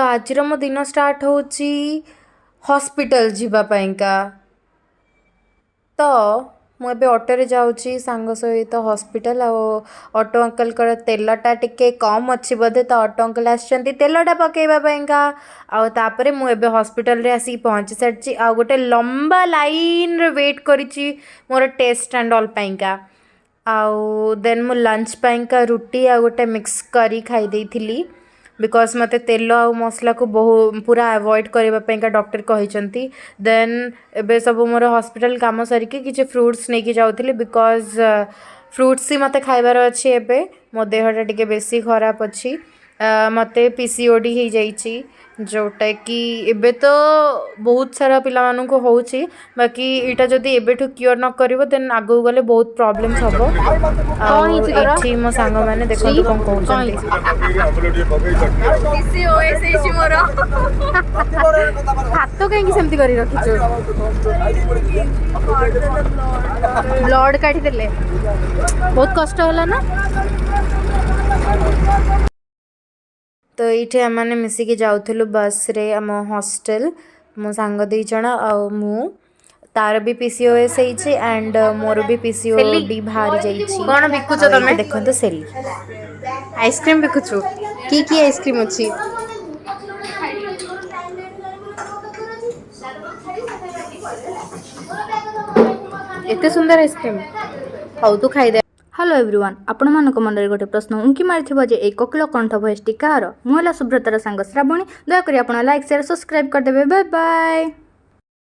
ତ ଆଜିର ମୋ ଦିନ ଷ୍ଟାର୍ଟ ହେଉଛି ହସ୍ପିଟାଲ ଯିବା ପାଇଁକା। ତ ମୁଁ ଏବେ ଅଟୋରେ ଯାଉଛି ସାଙ୍ଗ ସହିତ ହସ୍ପିଟାଲ। ଆଉ ଅଟୋ ଅଙ୍କଲଙ୍କର ତେଲଟା ଟିକେ କମ୍ ଅଛି ବୋଧେ, ତ ଅଟୋ ଅଙ୍କଲ ଆସିଛନ୍ତି ତେଲଟା ପକାଇବା ପାଇଁକା। ଆଉ ତାପରେ ମୁଁ ଏବେ ହସ୍ପିଟାଲରେ ଆସିକି ପହଞ୍ଚି ସାରିଛି ଆଉ ଗୋଟେ ଲମ୍ବା ଲାଇନରେ ୱେଟ୍ କରିଛି ମୋର ଟେଷ୍ଟ ଆଣ୍ଡ ଅଲ୍ ପାଇଁକା। ଆଉ ଦେନ୍ ମୁଁ ଲଞ୍ଚ ପାଇଁକା ରୁଟି ଆଉ ଗୋଟେ ମିକ୍ସ କରି ଖାଇ ଦେଇଥିଲି, because ମୋତେ ତେଲ ଆଉ ମସଲାକୁ ପୁରା ଆଭଏଡ଼୍ କରିବା ପାଇଁକା ଡକ୍ଟର କହିଛନ୍ତି। ଦେନ୍ ଏବେ ସବୁ ମୋର ହସ୍ପିଟାଲ କାମ ସାରିକି କିଛି ଫ୍ରୁଟ୍ସ ନେଇକି ଯାଉଥିଲି, because fruits ହିଁ ମୋତେ ଖାଇବାର ଅଛି। ଏବେ ମୋ ଦେହଟା ଟିକେ ବେଶୀ ଖରାପ ଅଛି। ମୋତେ PCOD ହେଇଯାଇଛି, ଯେଉଁଟାକି ଏବେ ତ ବହୁତ ସାରା ପିଲାମାନଙ୍କୁ ହେଉଛି। ବାକି ଏଇଟା ଯଦି ଏବେଠୁ କ୍ୟୁର୍ ନ କରିବ, ଦେନ୍ ଆଗକୁ ଗଲେ ବହୁତ ପ୍ରୋବ୍ଲେମ୍ସ ହେବ। ଆଉ ଏଠି ମୋ ସାଙ୍ଗମାନେ ଦେଖନ୍ତୁ କ'ଣ କହୁଛନ୍ତି। ପିସିଓଏସ୍ ହେଇଛି ମୋର। ହାତ କାହିଁକି ସେମିତି କରି ରଖିଛୁ? ବ୍ଲଡ୍ କାଢିଦେଲେ, ବହୁତ କଷ୍ଟ ହେଲା ନା? ତ ଏଇଠି ଆମେମାନେ ମିଶିକି ଯାଉଥିଲୁ ବସ୍ରେ ଆମ ହଷ୍ଟେଲ, ମୋ ସାଙ୍ଗ 2 ଜଣ ଆଉ ମୁଁ। ତାର ବି PCOS ହେଇଛି ଆଣ୍ଡ ମୋର ବି PCOD ବାହାରି ଯାଇଛି। କଣ ବିକୁଛ ଆଉ ତମେ? ଏଇଠି ଦେଖନ୍ତୁ ସେଲି। ଆଇସ୍କ୍ରିମ୍ ବିକୁଛୁ? କି କି ଆଇସ୍କ୍ରିମ୍ ଅଛି? ଏତେ ସୁନ୍ଦର ଆଇସ୍କ୍ରିମ୍, ହଉ ତୁ ଖାଇଦେ। ହ୍ୟାଲୋ ଏଭ୍ରିୱାନ୍, ଆପଣମାନଙ୍କ ମନରେ ଗୋଟେ ପ୍ରଶ୍ନ ଉଙ୍କି ମାରିଥିବ ଯେ ଏଇ କୋକିଳ କଣ୍ଠ ଭଏସ୍ଟି କାହାର? ମୁଁ ହେଲା ସୁବ୍ରତର ସାଙ୍ଗ ଶ୍ରାବଣୀ। ଦୟାକରି ଆପଣ ଲାଇକ୍, ସେୟାର, ସବସ୍କ୍ରାଇବ୍ କରିଦେବେ। Bye bye.